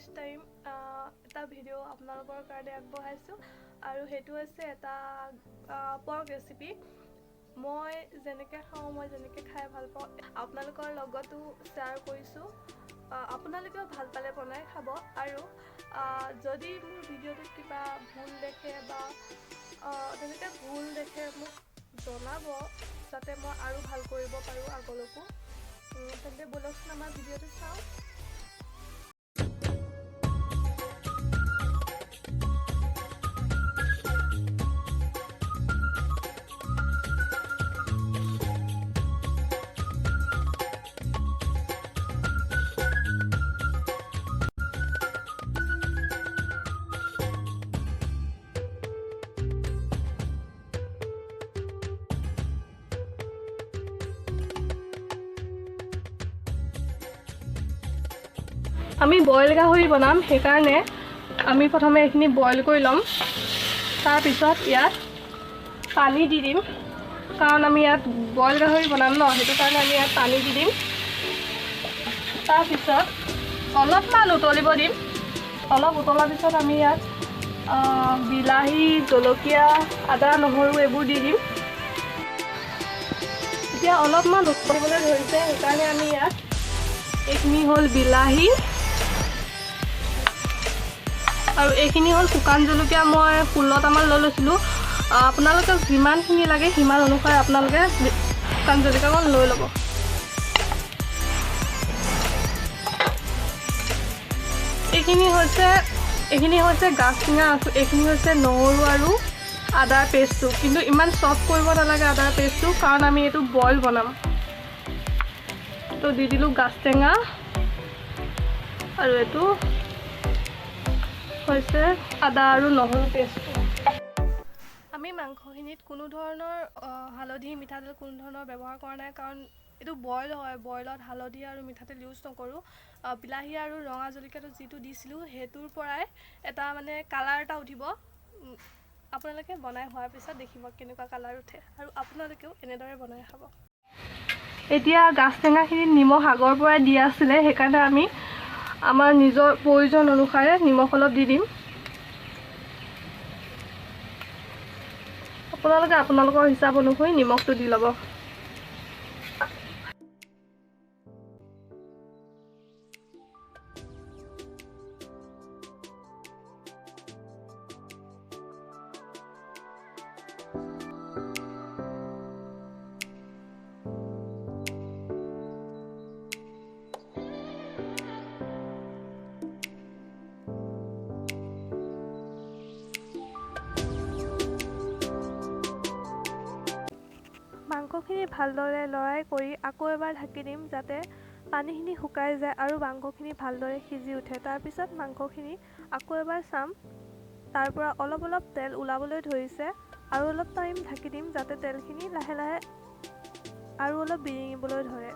First time এটা video' আপোনালোকৰ কাৰণে আগবঢ়াইছোঁ আৰু সেইটো হৈছে এটা পৰ্ক ৰেচিপি। মই যেনেকৈ খাওঁ, মই যেনেকৈ খাই ভাল পাওঁ আপোনালোকৰ লগতো শ্বেয়াৰ কৰিছোঁ। আপোনালোকেও ভাল পালে বনাই খাব। আৰু যদি মোৰ ভিডিঅ'টোত কিবা ভুল দেখে বা তেনেকৈ ভুল দেখে মোক জনাব, যাতে মই আৰু ভাল কৰিব পাৰোঁ আগলৈকো। তেন্তে ব'লকচোন আমাৰ ভিডিঅ'টো চাওঁ। আমি বইল গাহৰি বনাম, সেইকাৰণে আমি প্ৰথমে এইখিনি বইল কৰি ল'ম। তাৰপিছত ইয়াত পানী দি দিম, কাৰণ আমি ইয়াত বইল গাহৰি বনাম ন, সেইটো কাৰণে আমি ইয়াত পানী দি দিম। তাৰপিছত অলপমান উতলিব দিম। অলপ উতলাৰ পিছত আমি ইয়াত বিলাহী, জলকীয়া, আদা, নহৰু এইবোৰ দি দিম। এতিয়া অলপমান উতলিবলৈ ধৰিছে, সেইকাৰণে আমি ইয়াত এইখিনি হ'ল বিলাহী আৰু এইখিনি হ'ল শুকান জলকীয়া। মই 16টামান লৈ লৈছিলোঁ। আপোনালোকক যিমানখিনি লাগে সিমান অনুসাৰে আপোনালোকে শুকান জলকীয়াকণ লৈ ল'ব। এইখিনি হৈছে গাজ টেঙা, এইখিনি হৈছে নহৰু আৰু আদাৰ পেষ্টটো। কিন্তু ইমান চফ্ট কৰিব নালাগে আদাৰ পেষ্টটো, কাৰণ আমি এইটো বইল বনাম। তো দি দিলোঁ গাজ টেঙা আৰু এইটো হৈছে আদা আৰু নহৰু পেষ্টটো। আমি মাংসখিনিত কোনো ধৰণৰ হালধি, মিঠাতেল কোনো ধৰণৰ ব্যৱহাৰ কৰা নাই, কাৰণ এইটো বইল হয়। বইলত হালধি আৰু মিঠাতেল ইউজ নকৰোঁ। বিলাহী আৰু ৰঙা জলকীয়াটো যিটো দিছিলোঁ সেইটোৰ পৰাই এটা মানে কালাৰ এটা উঠিব। আপোনালোকে বনাই হোৱাৰ পিছত দেখিব কেনেকুৱা কালাৰ উঠে আৰু আপোনালোকেও এনেদৰে বনাই খাব। এতিয়া গাজ টেঙাখিনিত নিমখ আগৰ পৰাই দিয়া আছিলে, সেইকাৰণে আমি আমাৰ নিজৰ প্ৰয়োজন অনুসাৰে নিমখ অলপ দি দিম। আপোনালোকে আপোনালোকৰ হিচাপ অনুসৰি নিমখটো দি ল'ব। মাংসখিনি ভালদৰে লৰাই কৰি আকৌ এবাৰ ঢাকি দিম, যাতে পানীখিনি শুকাই যায় আৰু মাংসখিনি ভালদৰে সিজি উঠে। তাৰপিছত মাংসখিনি আকৌ এবাৰ চাম, তাৰ পৰা অলপ অলপ তেল ওলাবলৈ ধৰিছে। আৰু অলপ টাইম ঢাকি দিম, যাতে তেলখিনি লাহে লাহে আৰু অলপ বিৰিঙিবলৈ ধৰে।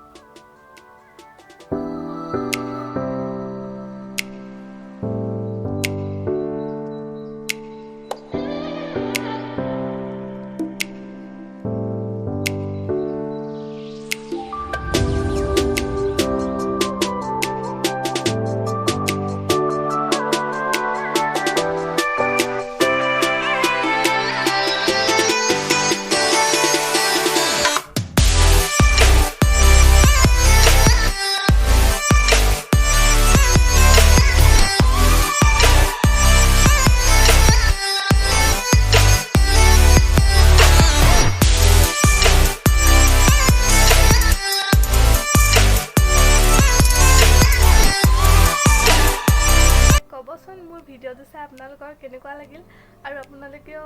ক'বচোন মোৰ ভিডিঅ'টো চাই আপোনালোকৰ কেনেকুৱা লাগিল আৰু আপোনালোকেও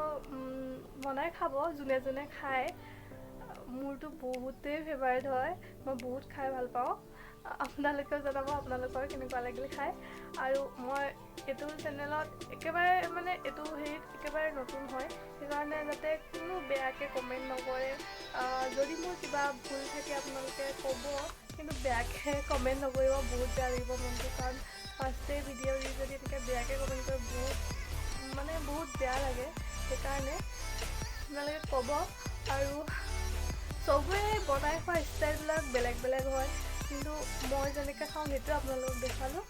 বনাই খাব যোনে যোনে খায়। মোৰতো বহুতেই ফেভাৰেট হয়, মই বহুত খাই ভাল পাওঁ। আপোনালোকেও জনাব আপোনালোকৰ কেনেকুৱা লাগিল খাই। আৰু মই এইটো চেনেলত একেবাৰে মানে এইটো হেৰিত একেবাৰে নতুন হয়, সেইকাৰণে যাতে কোনো বেয়াকৈ কমেণ্ট নকৰে। যদি মোৰ কিবা ভুল থাকে আপোনালোকে ক'ব, কিন্তু বেয়াকৈ কমেণ্ট নকৰিব, বহুত বেয়া লাগিব মনটো। কাৰণ ফাৰ্ষ্টে ভিডিঅ' দি যদি এনেকৈ বেয়াকৈ কমেণ্ট কৰে, বহুত মানে বহুত বেয়া লাগে। সেইকাৰণে আপোনালোকে ক'ব। আৰু চবেই বনাই খোৱা ষ্টাইলবিলাক বেলেগ বেলেগ হয়, কিন্তু মই যেনেকৈ খাওঁ সেইটোৱে আপোনালোকক দেখুৱালোঁ।